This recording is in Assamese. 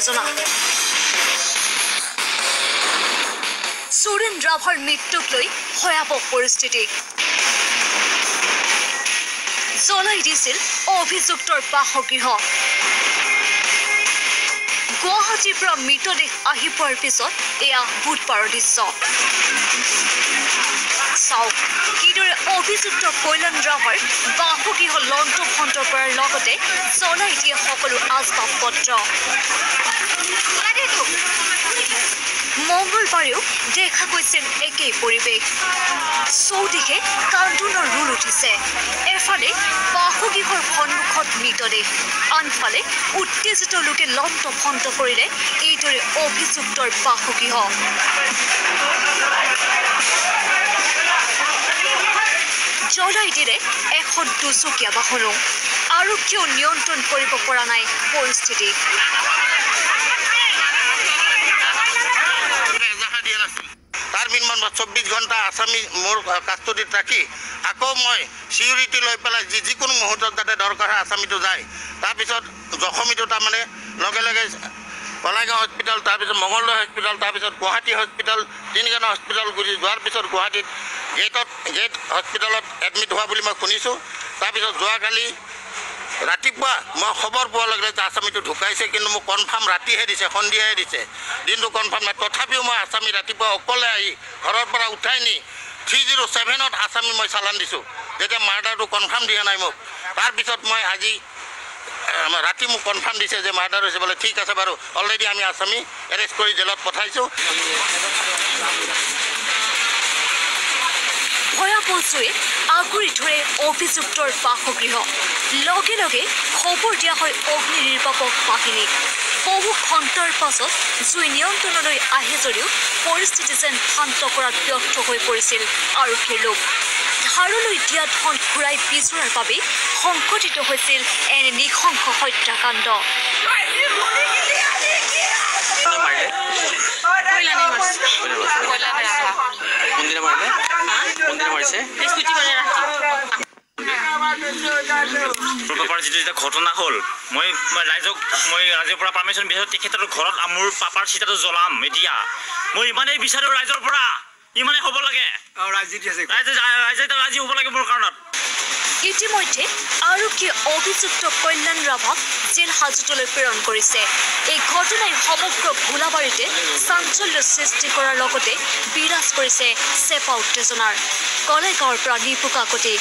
উত্তেজনা। সুৰেন ৰাভাৰ মৃত্যুক লৈ ভয়াৱহ পৰিস্থিতি। জ্বলাই দিছিল অভিযুক্তৰ বাসগৃহ। গুৱাহাটীৰ পৰা মৃতদেহ আহি পোৱাৰ পিছত এয়া বুধবাৰৰ দৃশ্য। চাওক কিদৰে অভিযুক্ত কল্যাণ ৰাভাৰ বাসগৃহ লণ্ডভণ্ড কৰাৰ লগতে জ্বলাই দিয়ে সকলো আচবাব পত্ৰ। মংগলবাৰেও দেখা গৈছিল একেই পৰিৱেশ। চৌদিশে কান্দোনৰ ৰোল উঠিছে। এফালে বাসগৃহৰ সন্মুখত মৃতদেহ, আনফালে উত্তেজিত লোকে লণ্ডভণ্ড কৰিলে এইদৰে অভিযুক্তৰ বাসগৃহ। জ্বলাই দিলে এখন দুচকীয়া বাহনো। আৰক্ষীয়েও নিয়ন্ত্ৰণ কৰিব পৰা নাই পৰিস্থিতি। তাৰ মিনিমাম 24 ঘণ্টা আছামী মোৰ কাষ্টডিত ৰাখি আকৌ মই চিকিউৰিটি লৈ পেলাই যিকোনো মুহূৰ্তত যাতে দৰকাৰ হয় আছামীটো যায়। তাৰপিছত জখমীটো তাৰমানে লগে লগে কলাইগাঁও হস্পিটেল, তাৰপিছত মঙলদৈ হস্পিটেল, তাৰপিছত গুৱাহাটী হস্পিটেল, তিনিখন হস্পিটেল গুচি যোৱাৰ পিছত গুৱাহাটীত গেট হস্পিটেলত এডমিট হোৱা বুলি মই শুনিছোঁ। তাৰপিছত যোৱাকালি ৰাতিপুৱা মই খবৰ পোৱাৰ লগে লগে আছামীটো ঢুকাইছে, কিন্তু মোক কনফাৰ্ম ৰাতিহে দিছে, সন্ধিয়াহে দিছে, দিনটো কনফাৰ্ম নাই। তথাপিও মই আছামী ৰাতিপুৱা অকলে আহি ঘৰৰ পৰা উঠাই নি 307ত আছামী মই চালান দিছোঁ, যেতিয়া মাৰ্ডাৰটো কনফাৰ্ম দিয়া নাই মোক। তাৰপিছত মই আজি ৰাতি মোক কনফাৰ্ম দিছে যে মাৰ্ডাৰ হৈছে বোলে। ঠিক আছে বাৰু, অলৰেডি আমি আছামী এৰেষ্ট কৰি জেলত পঠাইছোঁ। ভয়াৱহ জুয়ে আগুৰি ধৰে অভিযুক্তৰ বাসগৃহ। লগে লগে খবৰ দিয়া হয় অগ্নি নিৰ্বাপক বাহিনীক। বহু ঘণ্টাৰ পাছত জুই নিয়ন্ত্ৰণলৈ আহে যদিও পৰিস্থিতি যেন শান্ত কৰাত ব্যৰ্থ হৈ পৰিছিল আৰক্ষীৰ লোক। ধাৰলৈ দিয়া ধন ঘূৰাই বিচৰাৰ বাবেই সংঘটিত হৈছিল এনে নৃশংস হত্যাকাণ্ড। পাপাৰ যিটো যেতিয়া ঘটনা হ'ল, মই ৰাইজক মই ৰাইজৰ পৰা পাৰ্মিশ্যন বিচাৰোঁ, তেখেতৰ ঘৰত মোৰ পাপাৰ চিতাটো জ্বলাম। এতিয়া মই ইমানেই বিচাৰোঁ ৰাইজৰ পৰা, ইমানেই হ'ব লাগে, ৰাইজে ৰাজি হ'ব লাগে মোৰ কাৰণত। ইতিমধ্যে আৰক্ষীয়ে অভিযুক্ত কল্যাণ ৰাভাক জেল হাজতলৈ প্ৰেৰণ কৰিছে। এই ঘটনাই সমগ্ৰ ভোলাবাৰীতে চাঞ্চল্য সৃষ্টি কৰাৰ লগতে বিৰাজ কৰিছে চেপা উত্তেজনাৰ। কলাইগাঁৱৰ পৰা নিপু কাকতি।